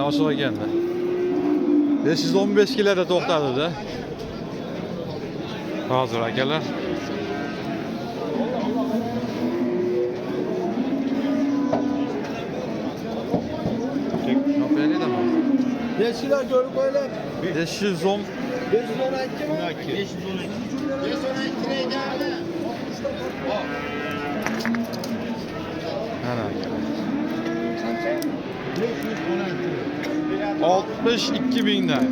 oshiq ekanda. 515 kiloda to'xtadi-da. Hozir akalar. Topaylikmi? 5 kilo ko'rib qo'yinglar. 510 512 mi? 512. 512 geldi. Mana akalar. 62 mingdan.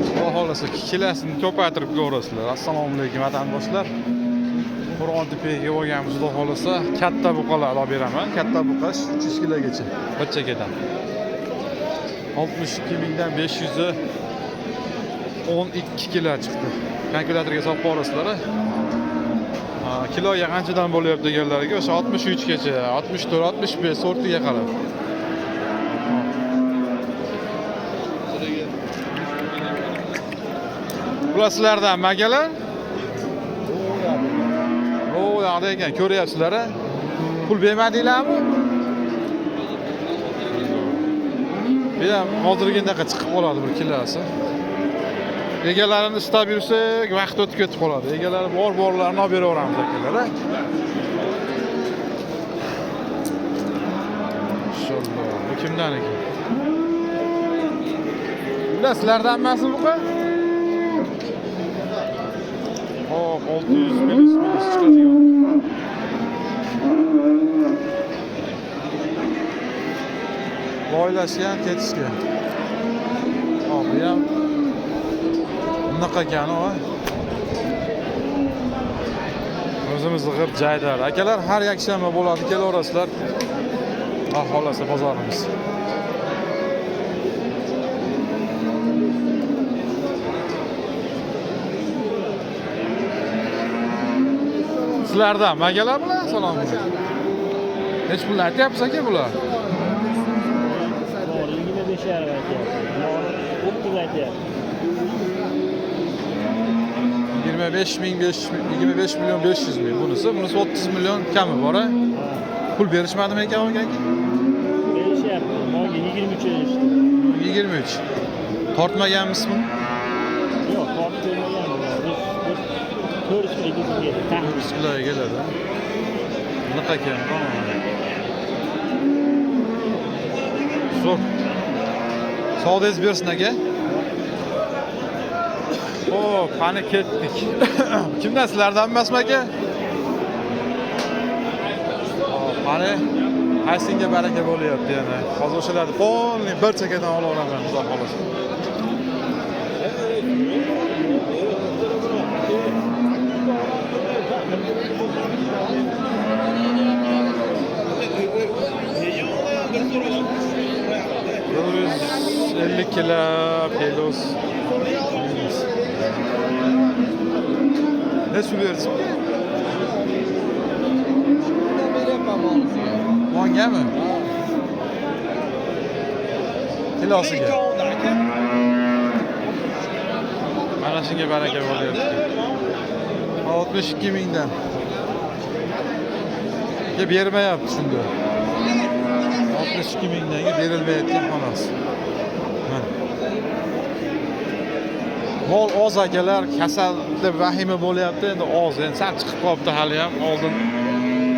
Xudo xohlasa kilasini ko'paytirib ko'rasizlar. Assalomu alaykum vatandoshlar. Qo'rg'ontepaga bo'lganmiz, xudo xohlasa katta buqalar olib beraman. Katta buqa 300 kilogacha bir chekkadan. 62 mingdan 512 kilo chiqdi. Kalkulyatorga solib ko'rasizlar. Ha, kiloga qanchadan bo'lyapti deganlarga o'sha 63 gacha, 64, 65 sortiga qarab. Bular sizlardanmi akalar? O, yoqda ekan, ko'ryapsizlar a? Pul bermadinglarmi? Bu ham hozirgindaqa chiqib qoladi bir kilosi. Egalarini istab yursak, vaqt o'tib ketib qoladi. Egalari bor borlarini olib beraveramiz akalar a? Inshaalloh. Bu kimdan ekan? Bular sizlardan emasmi buqa? Hop, 600 minus minus chiqadigan. Boylashgan, ketishgan. Hop, bu ham bunaqa ekan u. O'zimizni g'ir jaydar. Akalar har yakshanba bo'ladi, kelaverasizlar. Xudo xohlasa bozorimiz. Sizlardan akalar bilan salom alaykum. Nech pul aytyapsiz aka bular? Bor, 25,5 aytyapti. Bor, 30 aytyapti. 25 ming, 5, 25 million 500 ming bunisi, bunisi 30 million kami bor a? Pul berishmadimi ekan aka? Berishyapti. Molga 23 berishdi. 23. Tortmaganmisiz buni? Yo'q, tortib ko'rmagan. Biz 400 kilo keladi. Taxmin. 400 kiloga keladi. Bunaqa ekan. Zo'r. Savdoyingiz bersin aka. Xo'p, qani ketdik. Kimdan, sizlardan emasmi aka? Hop, qani qaysinga baraka bo'lyapti yana. Hozir o'shalarni polniy bir chekkadan olaveraman, xudo xohlasa. Bir 150 kilo plus. Necha pul bersiz? Mongami? Kilosiga. Mana shunga baraka bo'lyapti. 62 mingdan. Ke bermayapti shunda. 62 mingdanga berilmayotgan xolos. Mana. Mol oz akalar, kasal deb vahima bo'lyapti, endi oz, endi sal chiqib qolibdi hali ham. Oldin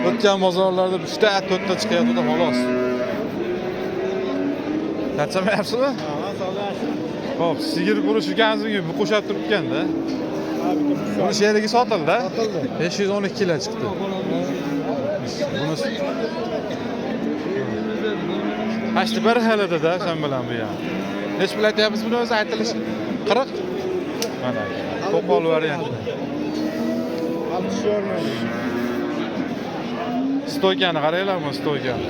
o'tgan bozorlarda 3 ta, 4 ta chiqayotdi xolos. Charchamayapsizmi? Xo'p, sigir burush ekansiz, bu qo'shab turibgan-da. Buni sherigi sotildi. Sotildi. 512 kilo chiqdi. Buni Hashti bir xil edi-da, sen bilan bu ham. Nech pul aytyapmiz buni o'zi aytilishi? 40. Mana qo'pol variant. 60 yormaydi. Stoykani qaranglar, bu stoykani.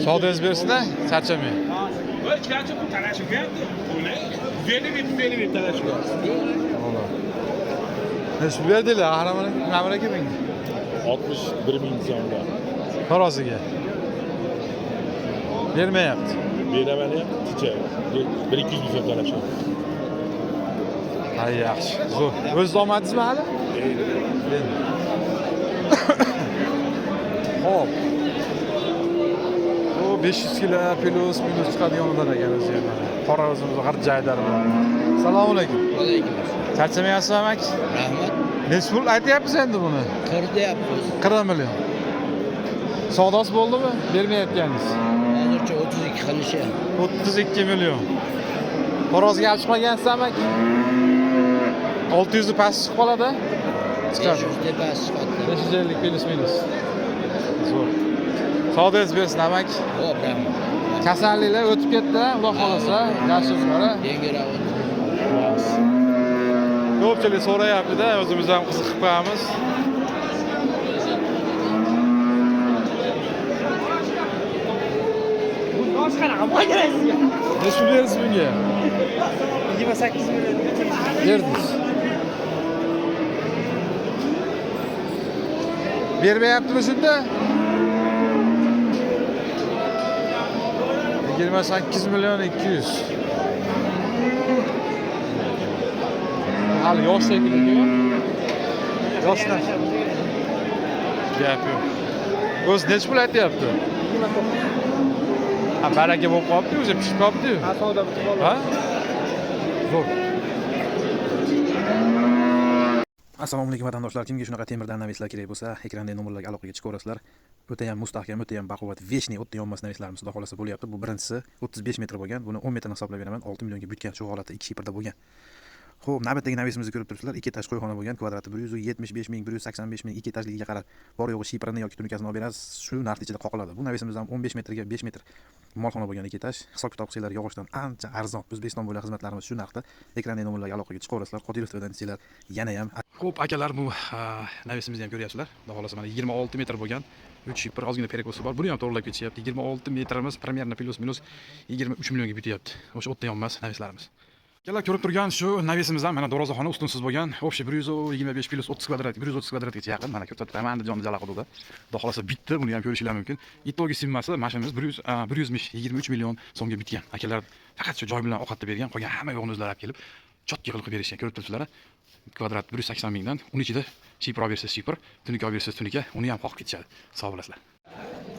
Savdoyingiz bersin-da, charchamang. Nech pul berdinglar? Amir aka menga? 61 ming so'mga. Taroziga. Bermayapti. Beraman ticha. 1-200 ming so'm talashadi. Ha, yaxshi. Zo'r. O'zingiz olmadingizmi hali? Endi. Xo'p. Bu 500 kilo plus minus chiqadiganidan ekan o'zi ham mana. Qora o'zimizni g'irjaydar bor. Assalomu alaykum. Alaykum assalom. Charchamayapsizmi amaki? Rahmat. Nechi pul aytyapsiz endi buni? 40 deyapmiz. 40 million. Savdosi bo'ldimi? Bermayotganingiz. Hozircha 32 qilishyapti. 32 million. Taroziga olib chiqmagansiz amaki? 600 ni past chiqib qoladi. Chiqadi. 500 tepasi chiqadi. 550 plus minus. Zo'r. Savdoyingiz bersin amaki. Xo'p, rahmat. Kasalliklar o'tib ketdi, Xudo xolasa, yaxshi o'zlari. Yengilroq o'tdi. Ko'pchilik so'rayapti-da, o'zimiz ham qiziqib qo'yamiz. Necha pul berasiz bunga? 28 million. Berdingiz. Bermayaptimi shunda? 28 million 200. Hali yosh shekilli. Yoshlar. Gap yo'q. O'zi necha pul aytyapti? Ha, baraka bo'lib qolibdi, o'zi pishib qolibdi-yu. Ha, savdo bitib qoldi. Ha? Zo'r. Assalomu alaykum vatandoshlar. Kimga shunaqa temirdan навес lar kerak bo'lsa, ekrandagi nomerlarga aloqaga chiqaverasizlar. O'ta ham mustahkam, o'ta ham baquvvat, вечный o'tda yonmas навес larimiz xudo xolasa bo'lyapti. Bu birinchisi 35 metr bo'lgan. Buni 10 metrni hisoblab beraman. 6 millionga bitgan shu holatda 2 шипер da bo'lgan. Xo'p, navbatdagi навес imizni ko'rib turibsizlar. Ikki etaj qo'yxona bo'lgan, kvadrati 175 ming, 185 ming, ikki etajligiga qarab bor yo'g'i шипер ini yoki tunukasini olib berasiz, shu narx ichida qoqiladi. Bu навес imiz ham 15 metrga 5 metr molxona bo'lgan ikki etaj. Hisob kitob qilsanglar yog'ochdan ancha arzon. O'zbekiston bo'ylab xizmatlarimiz shu narxda. Ekrandagi nomerlarga aloqaga chiqaverasizlar. Qodirov TVdan desanglar yana ham. Xo'p, akalar, bu навес imizni ham ko'ryapsizlar. Xudo xolasa mana 26 metr bo'lgan. 3 шипер ozgina перекос i bor. Buni ham to'g'rilab ketishyapti. 26 metrimiz примерно плюс-минус 23 millionga bityapti. O'sha o'tda yonmas навес larimiz. Akalar, ko'rib turgan shu навес imiz ham mana darvozaxona ustunsiz bo'lgan. Общий 125 плюс 30 kvadrat, 130 kvadratgacha yaqin. Mana ko'rsatib turaman Andijon Jala hududi. Xudo xolasa bitdi, buni ham ko'rishinglar mumkin. Итоги summasi mashinamiz 100 23 million so'mga bitgan. Akalar faqat shu joy bilan ovqatni bergan, qolgan hamma yo'g'ini o'zlari olib kelib, чётко qilib berishgan. Ko'rib turibsizlar. Kvadrat 180 mingdan, uni ichida шипер olib bersangiz шипер, tunuka olib bersangiz tunuka, uni ham qoqib ketishadi. Sog' bo'lasizlar.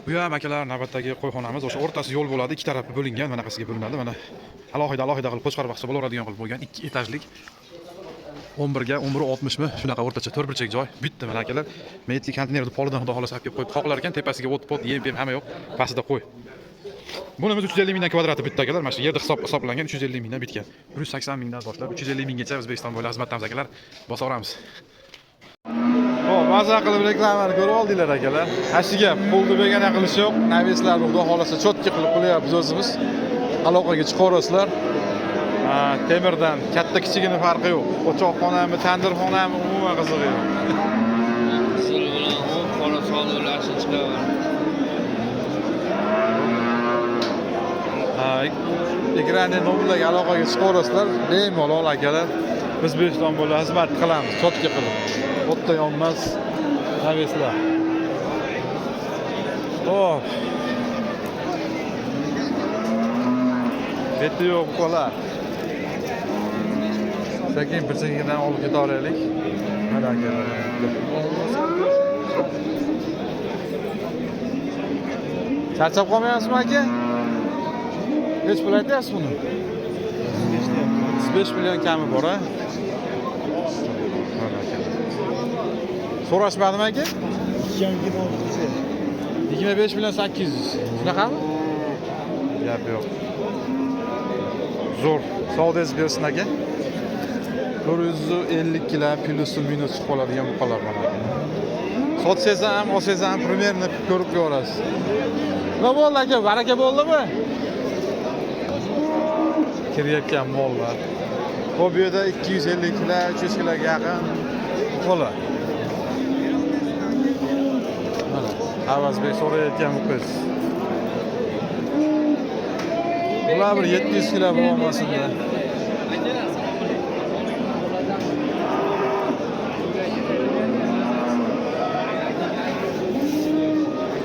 Bu ham akalar navbatdagi qo'yxonamiz. O'sha o'rtasi yo'l bo'ladi, ikki tarafi bo'lingan, manaqasiga bo'linadi. Mana alohida alohida qilib qo'chqor baqsa bo'laveradigan qilib bo'lgan ikki etajlik 11 ga 11.60 mi shunaqa o'rtacha to'rt burchak joy. Bitta mana akalar metli konteynerni polidan xudo xolasa olib kelib qo'yib qoqilar ekan, tepasiga o't pot yem pem hamma yo'q, pastida qo'y. Bunimiz 350 mingdan kvadrati bitta akalar, mana shu yerda hisob hisoblangan 350 mingdan bitgan. 180 mingdan boshlab 350 minggacha O'zbekiston bo'ylab xizmatdamiz akalar. Bosaveramiz. Xo'p, maza qilib reklamani ko'rib oldinglar akalar. Ha shu gap, pulni begona qilish yo'q. Навес larni xudo xolasa чётко qilib qo'yapmiz o'zimiz. Aloqaga chiqaverasizlar. Ha, temirdan katta kichigini farqi yo'q. O'choqxonami, tandirxonami, umuman qizig'i yo'q. Qizil bilan oq qora savdolashib chiqaman. Ha, ekranda nomerlarga aloqaga chiqaverasizlar. Bemalol akalar. O'zbekiston bo'ylab xizmat qilamiz, чётко qilib. O'tda yonmas навес lar. Xo'p. Beti yo'q buqalar. Sekin bir chekkadan olib ketaveraylik. Mana akalar. Charchab qolmayapsizmi aka? Necha pul aytyapsiz buni? 35 million kami bor, a? Mana akalar. So'rashmadimi aka? 25 million 800. Shunaqami? Gap yo'q. Zo'r. Savdoyingiz bersin aka. 450 kilo плюс минус chiqib qoladigan buqalar mana aka. Sotsangiz ham, olsangiz ham примерно ko'rib ko'rasiz. Nima bo'ldi aka? Baraka bo'ldimi? Kirayotgan mollar. Bu yerda 250 kilo, 300 kiloga yaqin buqalar. Mana Avazbek so'rayotgan buqiz. Bular bir 700 kilo bo'lmasin-da.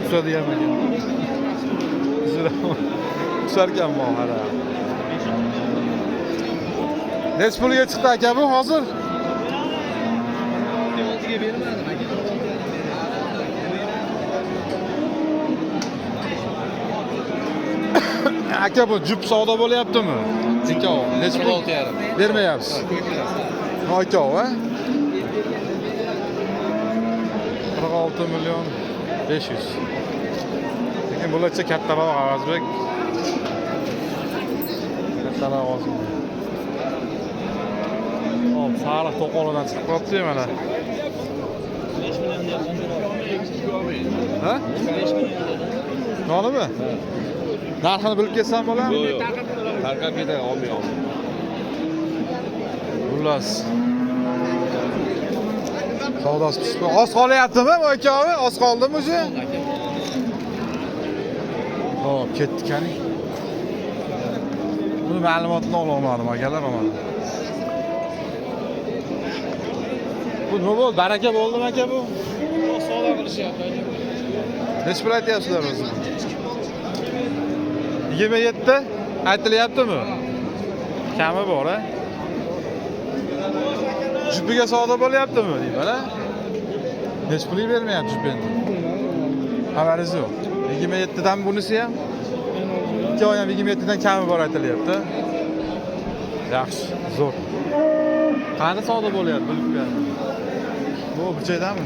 Tusadigan ekan. Tusarkan mol hali. Necha pulga chiqdi aka bu hozir? Bermadim aka. Aka, bu jup savdo bo'lyaptimi? Ikkov. Necha pul? 46,5. Bermayapsiz. Ikkov, a? 46 million 500. Lekin bularcha kattaroq Avazbek. Kattaroq ozgina. Hop, sariq to'qolidan chiqib qolibdi mana. 5 million Ha? Nonimi? Narxini bilib ketsam bo'ladimi? Yo'q, yo'q. Tarqab ketadi, olmay olmay. Xullas. Savdosi pishib oz qolyaptimi bu ikkovi? Oz qoldimi o'zi? Hop, ketdik qani. Buni ma'lumotini ola olmadim akalar, mana. Bu nima bo'ldi? Baraka bo'ldimi aka bu? Savdo qilishyapti. Necha pul aytyapsizlar o'zi? 27 aytilyaptimi? Kami bor, a? Jupiga savdo bo'lyaptimi deyman, a? Necha pulga bermayapti jup endi? Xabaringiz yo'q. 27 dan bunisi ham? Ikkovi ham 27 dan kami bor aytilyapti. Yaxshi, zo'r. Qani savdo bo'lyapti, bilib qo'yadi. Bu burchakdami?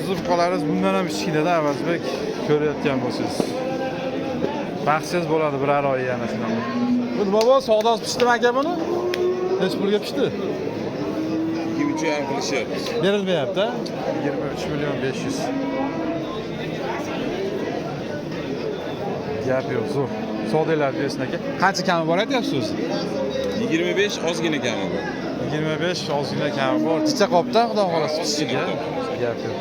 Suzib qolarız bundan ham kichkinada Avazbek, ko'rayotgan bo'lsangiz. Baxtsiz bo'ladi biror oy yana shunaqa. Bu nima bo'ldi? Savdosi pishdimi aka buni? Necha pulga pishdi? 23,5 qilishyapti. Berilmayapti, 23 million 500. Gap yo'q, zo'r. Savdolar bersin aka. Qancha kami bor aytyapsiz o'zi? 25 ozgina kami bor. 25 ozgina kami bor. Chicha qopda, xudo xolasa pishiga. Gap yo'q.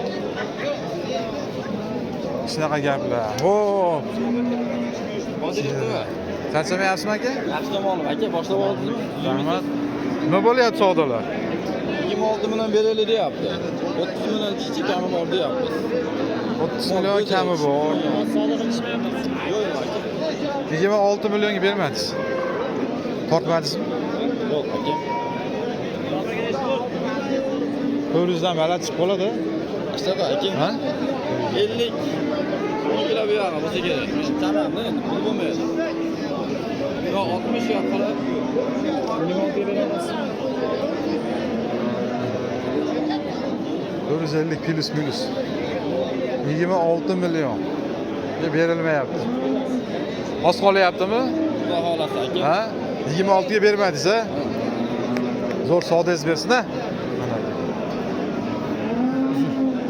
Shunaqa gaplar. Xo'p. Charchamayapsizmi aka? Yaxshi olim aka, boshlab oldingizmi? Rahmat. Nima bo'lyapti savdolar? 26 million beraylik deyapti. 30 million kichik kami bor deyapmiz. 30 million kami bor. Savdo qilishmayapmiz. Yo'q aka. 26 millionga bermadingiz. Tortmadingizmi? Yo'q aka. 400 dan baland chiqib qoladi. Shunaqa aka. Ha? 50 kilo bu yog'i bo'lsa kerak. Tamamni endi pul bo'lmaydi. Yo 60 yo'q qilib. 26 beramiz. 450 plus minus. 26 million. Berilmayapti. Oz qolyaptimi? Xudo xolasa aka. Ha? 26 ga bermadingiz, a? Zo'r savdoyingiz bersin, a? Mana aka.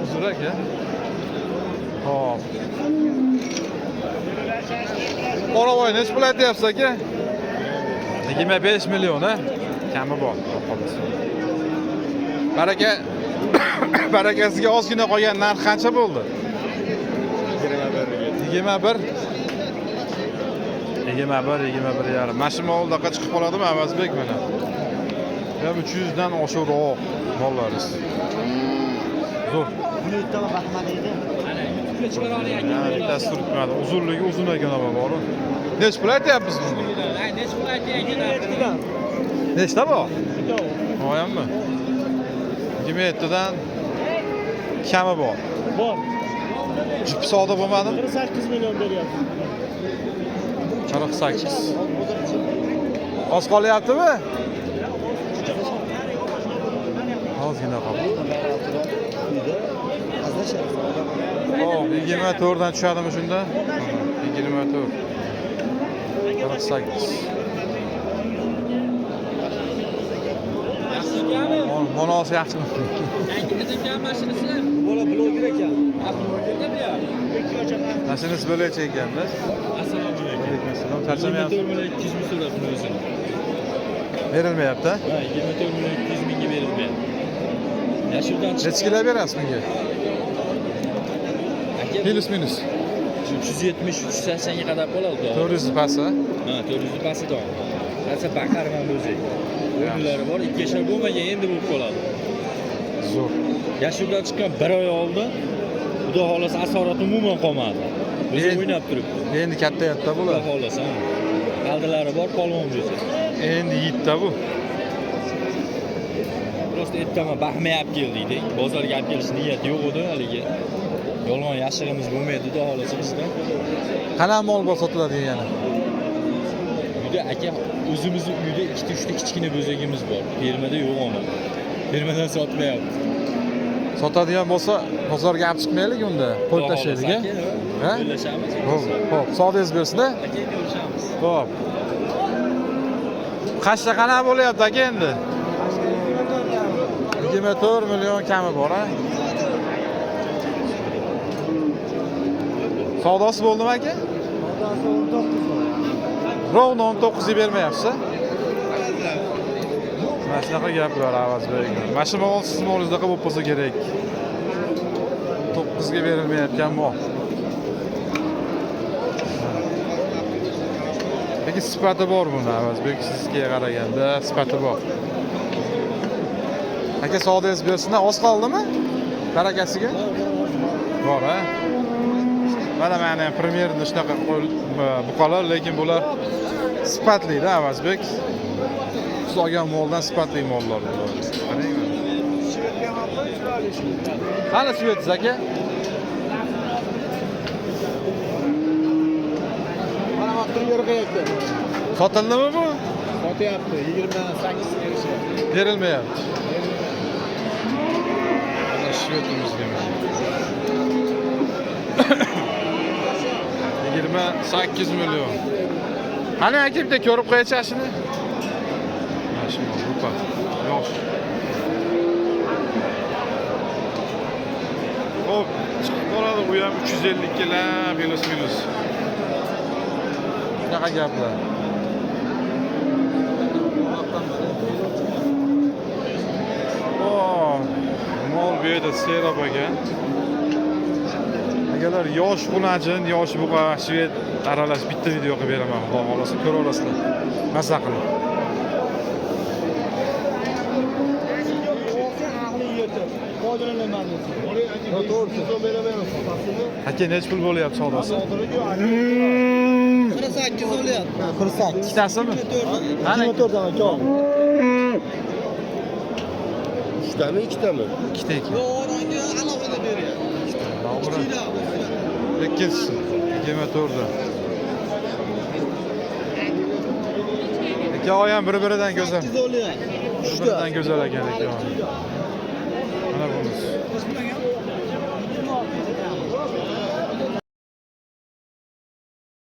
Uzr aka. Hop. Qoravoy necha pul aytyapsiz aka? 25 million, a? Kami bor, xudo. Baraka barakasiga ozgina qolgan narx qancha bo'ldi? 21. 21, 21,5. Mana shu moldaqa chiqib qoladimi Avazbek mana? Ham 300 dan oshiqroq mollaringiz. Zo'r. Bittasi turibdi. Uzunligi uzun ekan ama bor. Necha pul aytyapmiz buni? Nechta bor? Moyammi? 27 dan kami bor. Bor. Jup savdo bo'lmadimi? 48 million beryapti. 48. Oz qolyaptimi? Ozgina qoldi. Hop, 24 dan tushadimi shunda? 24. 48. Monosi yaxshimi? Bola bloger ekan. Mashinasi bo'lakcha ekanda. Assalomu alaykum. Alaykum assalom. Charchamayapsiz? 24 million 200 ming so'rabdi o'zini. Berilmayapti? Ha, 24 million 200 mingga berilmayapti. Yashildan chiqqan. Necha kilo berasiz bunga? Aka, Minus minus. 370 380 ga qadar qoladi. 400 pasti. Ha, 400 pastida. Qancha baqarman o'zi. O'yinlari bor, 2 yashar bo'lmagan, endi bo'lib qoladi. Zo'r. Yashildan chiqqan bir oy oldin Xudo xolasa asorat umuman qolmadi. O'zi o'ynab turibdi. Endi kattayapti Xudo bular. xolasa. Qaldilari bor, polvon o'zi. Endi yeydi bu. Prosta ertaman baxmay olib keldik. Bozorga olib kelish niyati yo'q edi haligi. Yolg'on yashig'imiz bo'lmaydi, xudo xohlasa bizda. Qanaqa mol bor sotiladigan yana? Uyda aka o'zimizni uyda ikkita uchta kichkina bo'zagimiz bor. Fermada yo'q uni. Fermadan sotmayapti. Sotadigan bo'lsa, bozorga olib chiqmaylik unda. Qo'yib tashlaylik, a? Ha? Qo'llashamiz. Ho'p, ho'p, savdoyingiz bersin-da. Aka ko'rishamiz. Xo'p. Qashqa qanaqa bo'lyapti aka endi? 24 million kami bor, a? Savdosi bo'ldimi aka? Savdosi 19 bo'ldi. Ровно 19 ga bermayapsiz, a? Mana shunaqa gaplar Avazbek. Mana shu mol siz molingizdaqa bo'lib qolsa kerak. 9 ga berilmayotgan mol. Lekin sifati bor buni Avazbek, sizga qaraganda sifati bor. Aka savdoyingiz bersin, oz qoldimi? Barakasiga? Bor, ha? Mana meni ham premyerni shunaqa buqalar, lekin bular sifatli-da Avazbek. Siz olgan moldan sifatli mollar bular. Qarang mana. Qani svetingiz aka? Mana vaqtini yo'rg'ayapti. Sotildimi bu? Sotyapti 28 berishyapti. Berilmayapti. Mana svetimizga mana. 28 million. Qani aka bitta ko'rib qo'yachi shuni. Mana shu mol, buqa. Yosh. Xo'p, chiqib qoladi u ham 350 kilo minus minus. Shunaqa gaplar. O, mol bu yerda serob ekan. Akalar yosh xunajin, yosh buqa, shved aralash bitta video qilib beraman, xudo xohlasa ko'raverasizlar. Maza qilib. Aka necha pul bo'lyapti savdosi? 48 bo'lyapti. 48. Ikkitasimi? Qani 24 dona aka. Uchtami, ikkitami? ikkita ekan. Yo'q, rangi alohida beryapti. To'g'ri. Ikkinchisi 24 da. Ikkovi ham bir-biridan go'zal. 8 bo'lyapti. Bir-biridan go'zal ekan ikkovi. Mana bunisi.